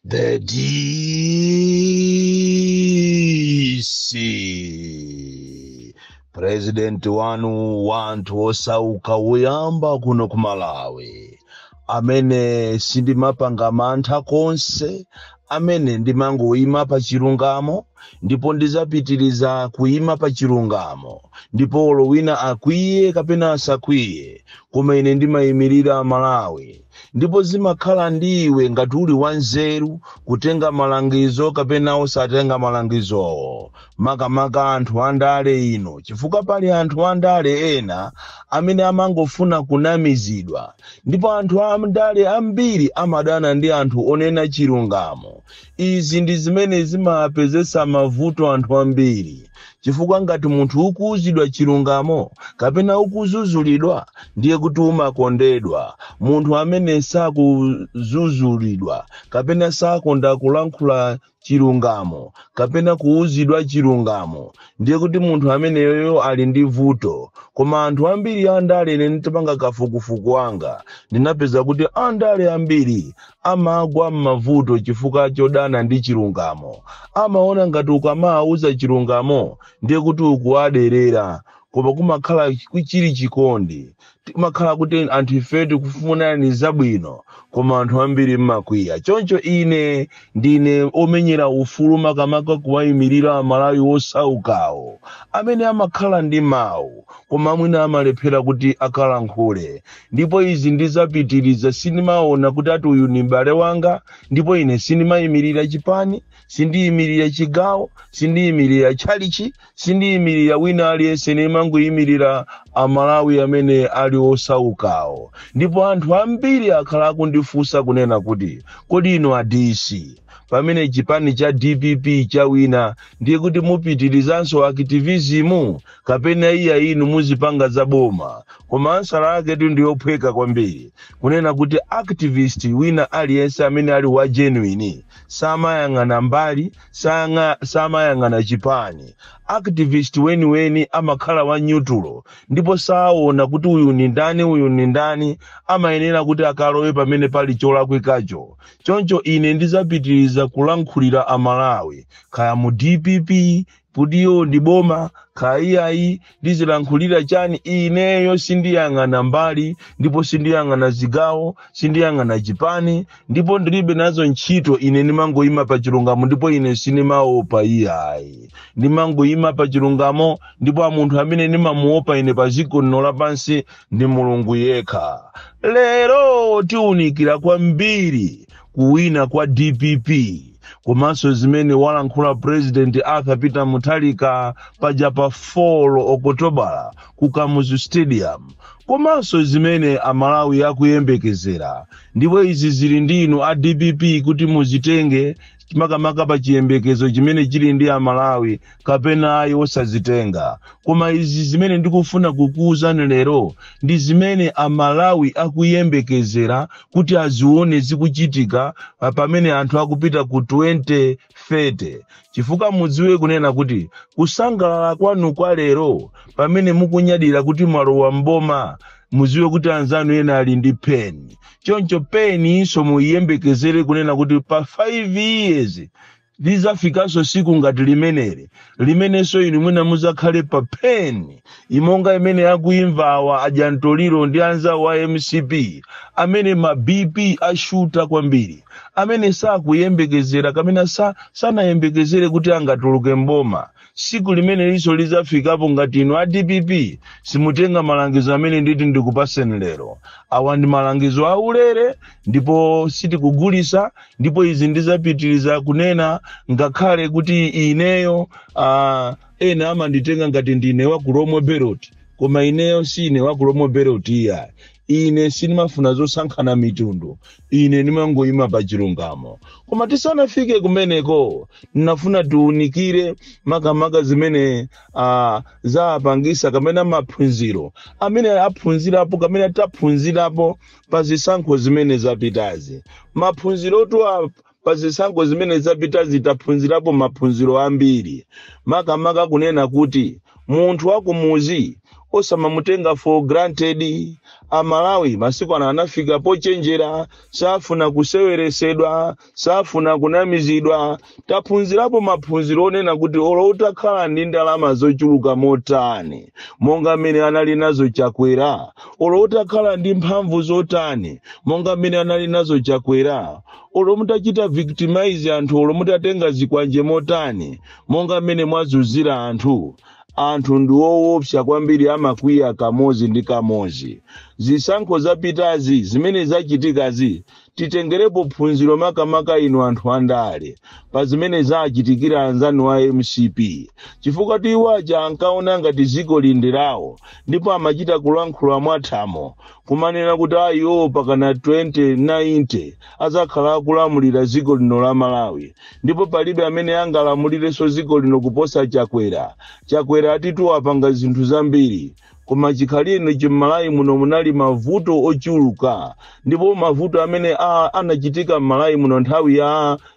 The DC President wanu wa anthu osauka woyamba kuno ku Malawi, amene sindimapanga mantha konse, amene ndimangoyima pa chilungamo, ndipo ndizapitiriza kuyima pa chilungamo, ndipo olo wina akwiye kapena asakwiye, koma ine ndimayimirira Malawi. Ndipo zimakhala ndiwe ngati uli wanzeru kutenga malangizo kapena osatenga malangizowo, makamaka anthu andale ino, chifukwa pali anthu andale ena amene amangofuna kunamizidwa, ndipo anthu andale ambiri amadana ndi anthu onena chilungamo. Izi ndi zimene zimapezesa mavuto anthu ambiri, chifukwa ngati munthu ukuwuzidwa chilungamo kapena ukuzuzulidwa, ndiye kuti umakondedwa. Munthu amene sakuzuzulidwa kapena sakonda kulankhula chilungamo kapena kuwuzidwa chilungamo, ndiye kuti munthu ameneyoyo ali ndi vuto. Koma anthu ambiri andale, ine nditapanga kafukufuku wanga, ndinapeza kuti andale ambiri amagwa m'mavuto chifukwa chodana ndi chilungamo. Amaona ngati ukamawuza chilungamo ndiye kuti ukuwaderera, koma kumakhala chili chikondi, timakhala kuti anthu ife tikufunani zabwino, koma anthu ambiri mmakwiya. Choncho ine ndine omenyera ufulu, makamaka kuwayimirira Amalawi osaukawo amene amakhala ndi mawu koma mwina amalephera kuti akalankhule. Ndipo izi ndizapitiriza. Sindimaona kuti ati uyu ni m'bale wanga, ndipo ine sindimayimirira chipani, sindiyimirira chigawo, sindiyimirira tchalichi, sindiyimirira wina aliyense. Ndimangoyimirira Amalawi amene ali osaukawo. Ndipo anthu ambiri akhala akundifunsa kunena kuti, "Kodi inu a DC, pamene chipani cha DPP chawina, ndiye kuti mupitirizanso activism kapena iya inu muzipanga za boma?" Koma answer ake tu ndiyophweka kwambiri, kunena kuti activist wina aliyense amene ali wa genuine samayang'ana mbali, samayang'ana chipani. Activist weniweni amakhala wa neutral, ndipo saona kuti uyu ni ndani, uyu ni ndani. Amayenera kuti akalowe pamene pali cholakwikacho. Choncho ine ndizapitiriza kulankhulira Amalawi, kaya mu DPP pudiyo ndi boma, kaya iyayi, ndizilankhulira chani. Ineyo sindiyang'ana mbali, ndipo sindiyang'ana zigawo, sindiyang'ana chipani, ndipo ndilibe nazo ntchito. Ine ndimangoyima pa chilungamo, ndipo ine sindimaopa iyayi. Ndimangoyima pa chilungamo, ndipo munthu amene ndimamuopa ine pa dziko lino lapansi ndi Mulungu yekha. Lero tiwunikira kwambiri kuwina kwa DPP, komanso zimene walankhula President Arthur Peter Mutharika paja pa 4 Okotobala ku Kamuzu Stadium, komanso zimene Amalawi akuyembekezera. Ndipo izi zili ndi inu a DPP kuti muzitenge, makamaka pa chiyembekezo chimene chili ndi Amalawi, kapena ayi osazitenga. Koma izi zimene ndikufuna kukuwuzani lero ndi zimene Amalawi akuyembekezera kuti azione zikuchitika pamene anthu akupita ku 2030, chifukwa mudziwe kunena kuti kusangalala kwanu kwa lero, pamene mukunyadira kuti mwalowa mboma, mudziwe kuti anzanu ena ali ndi pain. Choncho pain inso muyiyembekezere kunena kuti pa 5 years lizafikanso siku ngati limeneli, limenenso inu mwina muzakhale pa pain imonga imene akuimvawa ajantoliro ndi anzawo a MCP, amene ma BP ashuta kwambiri, amene sakuyembekezera kapena sanayembekezere kuti angatuluke mboma. Siku limene liso lizafikapo ngati inu a DPP simutenga malangizo amene nditi ndikupaseni lero. Awa ndi malangizo aulere ndipo sitikugulisa. Ndipo izi ndizapitiriza kunena ngakhale kuti ineyo ena amanditenga ngati ndine wa ku Lomwe Belt, koma ineyo sine wa ku Lomwe Belt iya. Ine sindimafuna zosankhana mitundu, ine ndimangoyima pa chilungamo. Koma tisanafike kumeneko, ndinafuna tiunikire makamaka zimene zapangisa kapena maphunziro amene aphunzirapo kapena taphunzirapo pa zisankho zimene zapitazi. Maphunzirotu pa zisankho zimene zapitazi taphunzirapo maphunziro ambiri, makamaka kunena kuti munthu wakumuzi Osamamutenga for granted. Amalawi masiku ano anafika pochenjera, safuna kuseweresedwa, safuna kunamizidwa. Taphunzirapo maphunziro onena kuti olo utakhala ndi ndalama zochuluka motani, monga mmene anali nazo Chakwera, olo utakhala ndi mphamvu zotani, monga mmene anali nazo Chakwera, olo mutachita victimize anthu, olo mutatenga zikwanje motani, monga mmene mwazunzira anthu, anthu ndi woopsa kwambiri, amakwiya kamozi ndi kamozi. Zisankho zapitazi, zimene zachitikazi, titengerepo phunziro, makamaka inu anthu andale, pa zimene zachitikira anzanu a MCP, chifukwa iwo aja ankaona ngati dziko lindi lawo, ndipo amachita kulankhula mwathamo kumanena kuti ayiwo pakana 2090 azakhala akulamulira dziko lino la Malawi, ndipo palibe amene angalamulirenso dziko lino kuposa Chakwera. Chakwera atitu wapanga zinthu zambiri, koma chikhalire chim'Malawi muno munali mavuto ochuluka, ndipo mavuto amene anachitika m'Malawi muno nthawi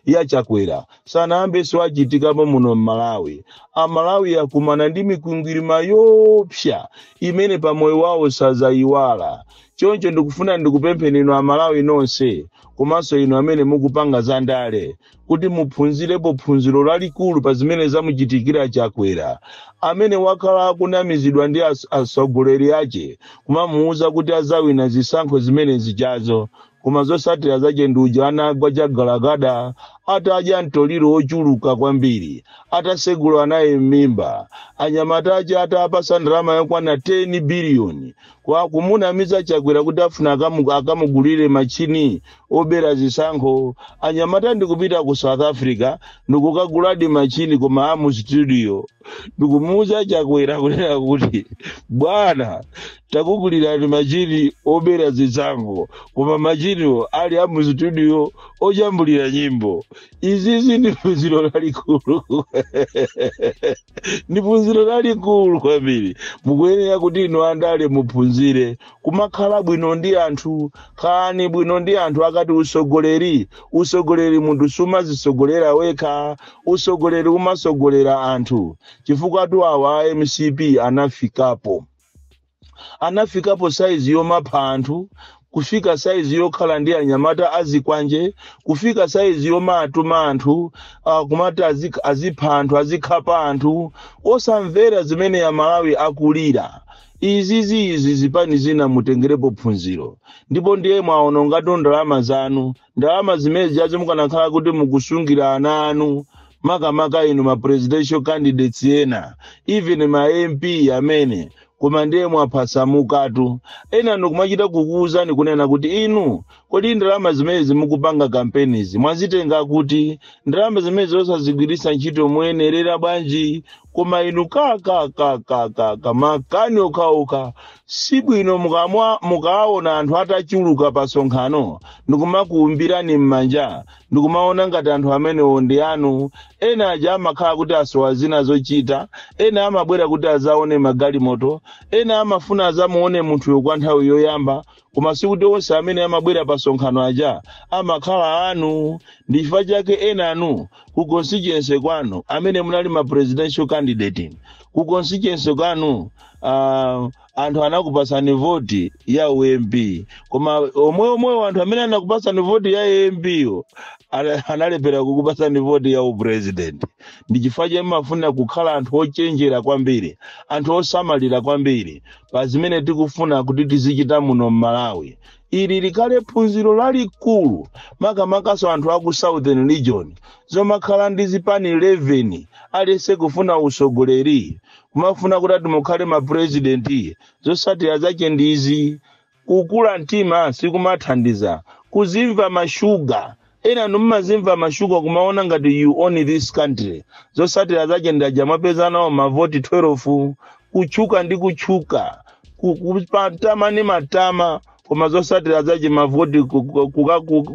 ya Chakwera sanayambenso achitikapo muno m'Malawi. Amalawi akumana ndi mikwingwirima yoopsa imene pamoyo wawo sazayiwala. Choncho ndikufuna ndikupempheni inu Amalawi nonse, komanso inu amene mukupanga za ndale, kuti muphunzirepo phunziro lalikulu pa zimene zamuchitikira Chakwera, amene wakhala akunamizidwa ndi atsogoleri ache, kumamuwuza kuti azawina zisankho zimene zijazo, koma zotsatira zache ndi uja anagwa chagalagada, atadya mtoliro wochuluka kwambiri, atasegula naye m'mimba, anyamata ache atapasa ndalama yokwana 10 biliyoni kwa kumunamiza Chakwera kuti afuna akamugulire machini obera zisankho. Anyamata ndikupita ku South Africa ndikukaguladi machini, koma amu studio, ndikumuuza Chakwera kunena kuti, "Bwana, takugulirani machini obera zisankho, koma machiniwo ali amu studio ojambulira nyimbo." Izizi ndi phunziro lalikulu, ndi phunziro lalikulu kwambiri. Mukuyenera kuti inu andale muphunzire kumakhala bwino ndi anthu. Khalani bwino ndi anthu. Akati usogoleri, usogoleri munthu sumazisogolera wekha, usogoleri umasogolera anthu, chifukwa tu awa a MCP anafikapo saizi yomapha anthu, kufika saizi yokhala ndi anyamata azikwanje, kufika saizi yomatuma anthu kumati azipha anthu, azikhapa anthu, osamvera zimene Amalawi akulira. Izizi, izi zipani zina mutengerepo phunziro. Ndipo ndiye mwaonongatu ndalama zanu, ndalama zimene zijazo mukanakhala kuti mukusungira ana anu, makamaka inu ma presidential candidates ena, even ma MP amene, koma ndiye mwaphasamukatu. Ena ndikumachita kukuwuzani kunena kuti, inu, kodi ndalama zimene mukupanga kampenizi mwazitenga kuti? Ndalama zimene zosazigwiritsa ntchito moyenerera bwanji? Koma inu kakakakakaka, makani okhaokha. Sibwino mukaona anthu atachuluka pa sonkhano ndikumakuumbirani m'manja, ndikumaona ngati anthu amenewo ndi anu. Ena aja amakhala kuti asowa zina zochita, ena amabwera kuti azaone magalimoto, ena amafuna azamuone munthuyo kwa nthawi yoyamba, koma sikuti onse amene amabwera pa sonkhano aja amakhala anu. Ndi chifukwa chake ena anu ku constituency kwanu, amene munali ma presidential candidate, ku constituency kwanu anthu anakupasani voti ya uMP, koma omwe omwewo anthu amene anakupasani voti ya MP yo analepera kukupasani voti ya upresident. Ndi chifukwa chake mafuna kukhala anthu ochenjera kwambiri, anthu osamalira kwambiri pa zimene tikufuna kuti tizichita muno m'Malawi. Ili likhale phunziro lalikulu, makamakaso anthu aku Southern Region, zomakhala ndi zipani 11, alese kufuna usogoleri, kumafuna kuti ati mukhale mapresidenti. Zotsatira zache ndizi. Kukula mtima sikumathandiza, kuzimva mashuga. Ena numazimva mashuga, kumaona ngati you own this country. Zotsatira zache ndaja mwapeza nawo mavoti 12, kutchuka ndi kutchuka, kupatama ndi matama, koma zotsatira zache mavoti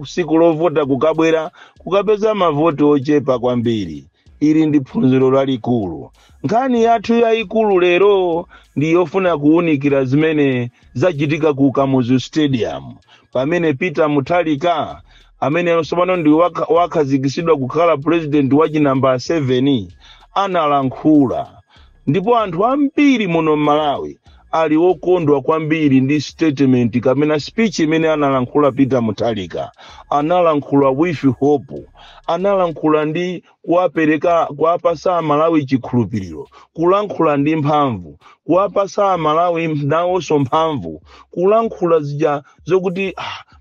siku lovota kukabwera kukapeza mavoti ochepa kwambiri. Ili ndi phunziro lalikulu. Nkhani yathu yayikulu lero ndi yofuna kuwunikira zimene zachitika ku Kamuzu Stadium, pamene Peter Mutharika, amene tsopano ndi wakhazikitsidwa kukhala president wa chinamba 7, analankhula, ndipo anthu ambiri muno m'Malawi Ali wokondwa kwambiri ndi statement kapena speech imene analankhula Peter Mutharika. Analankhula with hope, analankhula ndi kuwapereka, kuwapasa Amalawi chikhulupiriro, kulankhula ndi mphamvu, kuwapasa Amalawi nawonso mphamvu, kulankhula zija zokuti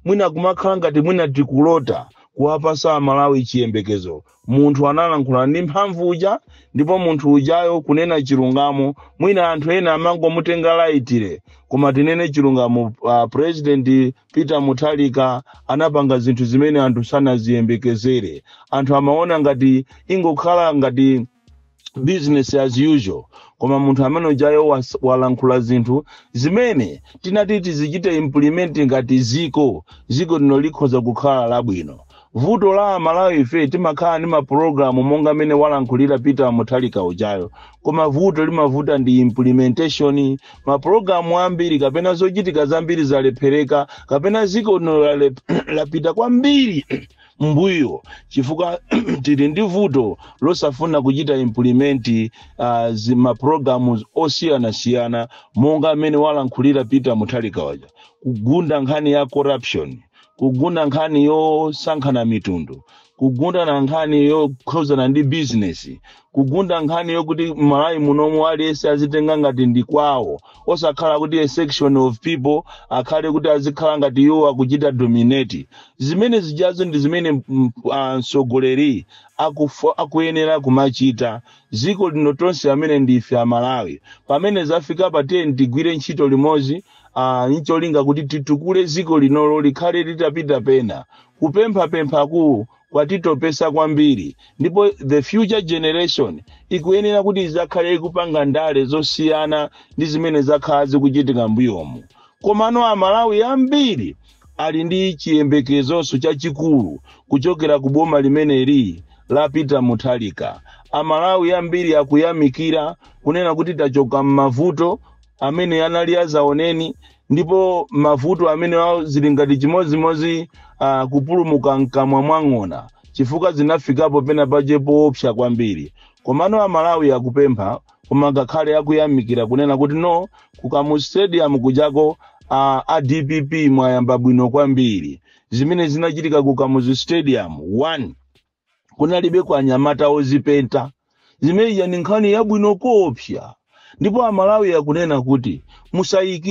mwina kumakhala ngati mwina tikulota, kuwapasa Amalawi chiyembekezo. Munthu analankhula ndi mphamvu uja, ndipo munthu ujayo kunena chilungamo, mwina anthu ena amangomutenga lightly, koma tinene chilungamo, President Peter Mutharika anapanga zinthu zimene anthu sanaziyembekezere. Anthu amaona ngati ingokhala ngati business as usual, koma munthu amene ujayo walankhula zinthu zimene tinati tizichite implement ngati ziko, ziko lino likhoza kukhala labwino. Vuto la Amalawi ife timakhala ndi mapulogalamu monga amene walankhulira Peter Mutharika ujayo, koma vuto limavuta ndi implementation. Mapulogalamu ambiri kapena zochitika zambiri zalephereka, kapena ziko lino lapita kwambiri mbuyo chifukwa tili ndi vuto losafuna kuchita implement mapulogalamu osiyanasiyana monga amene walankhulira Peter Mutharika waja: kugunda nkhani ya corruption, kugunda nkhani yosankhana mitundu, kugunda na nkhani yokhuzana ndi business, kugunda nkhani yokuti Malawi munomu aliyense azitenga ngati ndi kwawo, osakhala kuti a section of people akhale kuti azikhala ngati iwo akuchita dominate. Zimene zijazo ndi zimene mtsogoleri akuyenera kumachita. Dziko lino tonse amene ndife Amalawi, pamene zafika pa 10 tigwire ntchito limodzi ncholinga kuti titukule dziko linolo likhale litapita pena. Kupemphapemphaku kwatitopesa kwambiri, ndipo the future generation ikuyenera kuti izakhale ikupanga ndale zosiyana ndi zimene zakhala zikuchitika mbuyomu. Komano Amalawi ambiri ali ndi chiyembekezonso chachikulu kuchokera ku boma limeneli la Peter Mutharika. Amalawi ambiri akuyamikira kunena kuti tachoka m'mavuto amene anali azaoneni, ndipo mavuto amene awo zili ngati chimodzimodzi kupulumuka mkamwa mwa ng'ona, chifukwa zinafikapo pena pache poopsa kwambiri. Komano Amalawi akupempha, koma ngakhale akuyamikira kunena kuti no, ku Kamuzu Stadium kujako a DPP mwayamba bwino kwambiri. Zimene zinachitika ku Kamuzu Stadium, one, kunalibe kwa anyamata ozipenta. Zimeneyi ni nkhani yabwino koopsa, ndipo Amalawi akunena kuti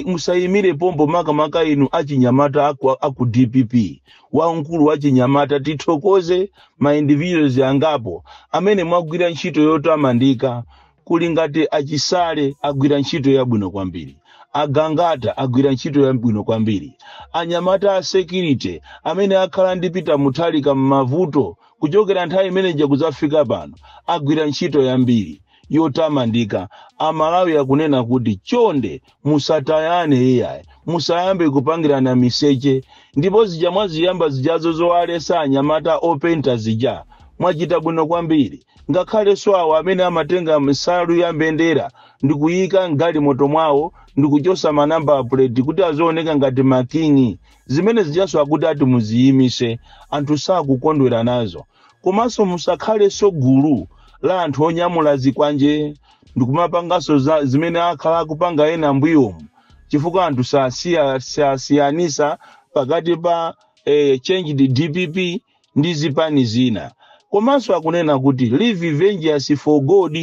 musayimire pompo, makamaka inu achinyamata aku DPP, wamkulu wachinyamata. Tithokoze ma individuals angapo amene mwagwira ntchito yotamandika. Kuli ngati Achisale agwira ntchito yabwino kwambiri, Agangata agwira ntchito yabwino kwambiri, anyamata a security amene akhala ndi Peter Mutharika m'mavuto kuchokera nthawi imeneja kudzafika pano agwira ntchito yambiri yotamandika. Amalawi akunena kuti chonde musatayane iyayi, musayambe kupangirana miseche, ndipo zija mwaziyamba zijazo zowalesa anyamata openta zija mwachita bwino kwambiri. Ngakhalenso awo amene amatenga nsalu ya mbendera ndi kuyika mgalimoto mwawo ndi kuchosa ma number plate kuti azioneka ngati makingi, zimene zijaso akuti ati muziyimise, anthu sakukondwera nazo. Komanso musakhalenso gulu la anthu onyamula zikwanje ndikumapanganso zimene akhala akupanga ena mbuyomu, chifukwa anthu sasiyanisa pakati pa changed DPP ndi zipani zina. Komanso akunena kuti leave vengeance for God,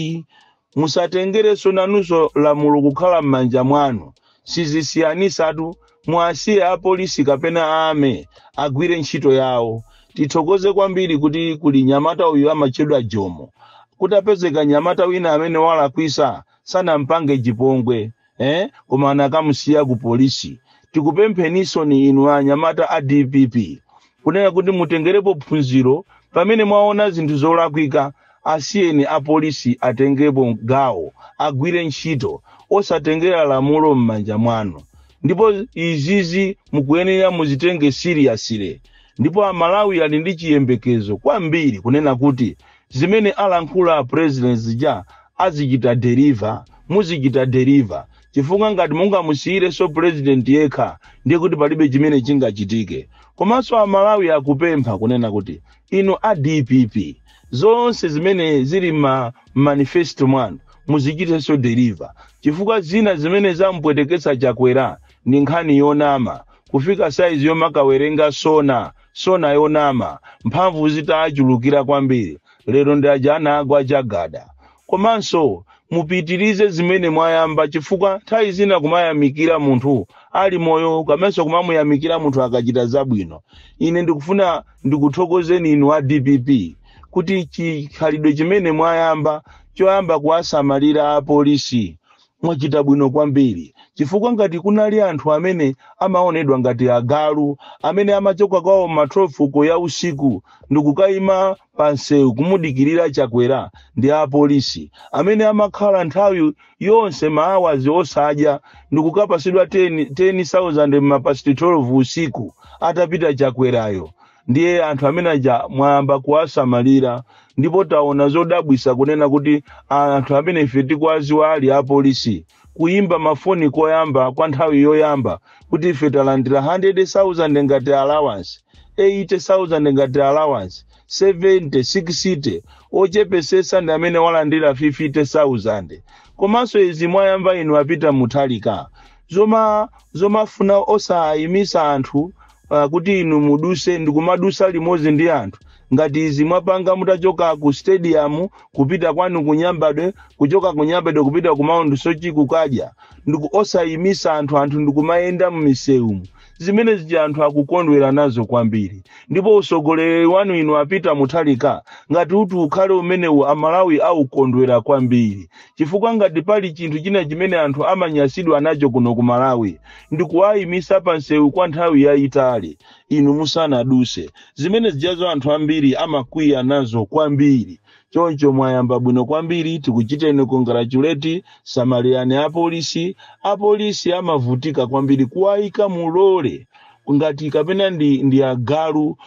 musatengerenso nanunso lamulo kukhala m'manja mwanu. Sizisiyanisatu, mwasiye apolisi kapena ame agwire ntchito yawo. Tithokoze kwambiri kuti kuli nyamata uyu amatchedwa Jomo, kuti apezeka nyamata wina amene walakwisa sanampange chipongwe, Koma anakamusiya ku polisi. Tikupempheninso ni inu anyamata a DPP kunena kuti mutengerepo phunziro. Pamene mwaona zinthu zolakwika, asiyeni apolisi atengepo gawo, agwire ntchito, osatengera lamulo m'manja mwanu. Ndipo izizi mukuyenera muzitenge seriously. Ndipo Amalawi ali ndi chiyembekezo kwambiri kunena kuti zimene alankhula a president zija azichita deliver, muzichita deliver, chifukwa ngati mungamusiyirenso president yekha ndiye kuti palibe chimene chingachitike. Komanso Amalawi akupempha kunena kuti inu a DPP, zonse zimene zili ma manifesto mwanu Muzichitenso deliver, chifukwa zina zimene zampweteketsa Chakwera ndi nkhani yonama, kufika saizi yomakawerenga SONA, SONA yonama. Mphamvu zitachulukira kwambiri, lero ndi aja anagwa chagada. Komanso mupitirize zimene mwayamba, chifukwa nthawi zina kumayamikira munthu ali moyo, komanso kumamuyamikira munthu akachita zabwino. Ine ndikufuna ndikuthokozeni inu a DPP kuti chikhalidwe chimene mwayamba choyamba kuwasamalira apolisi, mwachita bwino kwambiri, chifukwa ngati kunali anthu amene amaonedwa ngati agalu, amene amachoka kwawo ma 12 ya usiku ndikukayima pa msewu kumudikirira Chakwera, ndi apolisi amene amakhala nthawi yonse ma hours osadya ndikukapasidwa 10 10,000 ma past 12 usiku atapita Chakwerayo. Ndiye anthu amene aja mwayamba kuwasamalira, ndipo taona zodabwisa kunena kuti anthu amene ife tikuwaziwa ali apolisi kuyimba mafoni koyamba kwa nthawi yoyamba kuti ife talandira 100,000 ngati allowance, 80,000 ngati allowance, 70, 60, ochepesesa ndi amene walandira 50,000. Komanso izi mwayamba inu a Peter Mutharika zomafuna osayimisa anthu kuti inu muduse ndikumadusa limodzi ndi anthu, ngati izi mwapanga mutachoka ku stadium kupita kwanu ku Nyambadwe, kuchoka ku Nyambadwe kupita ku Mount Soche kukadya, ndiku osayimisa anthu, anthu ndikumayenda m'misewu, zimene zija anthu akukondwera nazo kwambiri. Ndipo usogoleri wanu inu a Peter Mutharika ngati uti ukhale umenewu, Amalawi aukondwera kwambiri, chifukwa ngati pali chinthu china chimene anthu amanyasidwa nacho kuno ku Malawi ndikuwayimisa pa msewu kwa nthawi yayitali inu musanaduse. Zimene zijazo anthu ambiri amakwiya nazo kwambiri. Choncho mwayamba bwino kwambiri, tikuchiteni congratulate. Samalirani apolisi. Apolisi amavutika kwambiri, kuwayika mulole ngati kapena ndi agalu,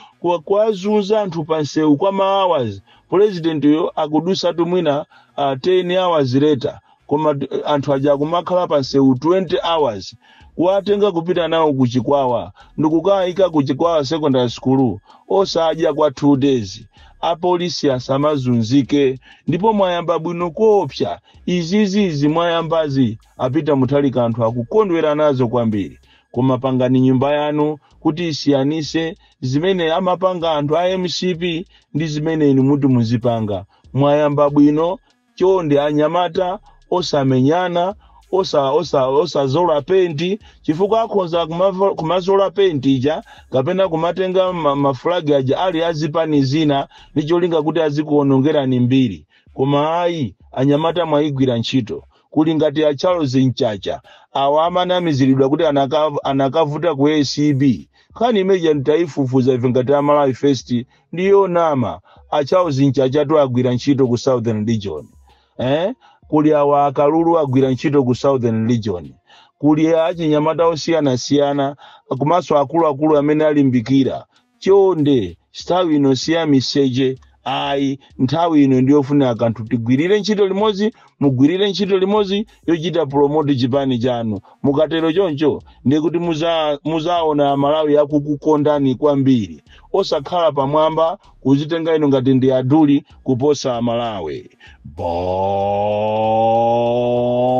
kuwazunza anthu pa msewu kwa ma hours. President yo akudusatu mwina 10 hours later, koma anthu aja akumakhala pa msewu 20 hours, kuwatenga kupita nawo kuchikwawa ndikukayika kuchikwawa Secondary School osadya kwa 2 days. Apolisi asamazunzike, ndipo mwayamba bwino koopsa. Izizizi mwayambazi a Peter Mutharika, anthu akukondwera nazo kwambiri. Koma pangani nyumba yanu kuti isiyanise zimene amapanga anthu a MCP ndi zimene inu muti muzipanga. Mwayamba bwino. Chonde anyamata, osamenyana, osazola penti, chifukwa akhoza kumazola penti ija kapena kumatenga mafulagi aja ali azipani zina ndi cholinga kuti azikuwonongerani mbiri. Koma ayi, anyamata mwayigwira ntchito. Kuli ngati a Charles Mchacha awa amanamiziridwa kuti anakavuta ku ACB. Nkhani imeja nditayifufuza ife ngati Amalawi First, ndiyo nama. A Charles Mchacha tu agwira ntchito ku Southern Region, eh? Kuli awa akalulu agwira ntchito ku Southern Region. Kuli achinyamata osiyanasiyana komanso akuluakulu amene alimbikira. Chonde, nthawi ino siya miseche ayi. Nthawi ino ndiyofuna kanthu tigwirire ntchito limodzi, mugwirire ntchito limodzi yochita promote chipani chanu. Mukatero choncho, ndiye kuti muzaona Amalawi akukukondani kwambiri, osakhala pamwamba kuzitenga inu ngati ndi aduli kuposa Amalawi.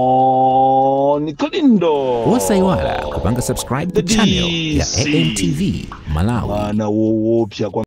Bon Kalindo. Osayiwala kupanga subscribe ku The channel ya DC. AMTV Malawi. Mwana woopsa kwa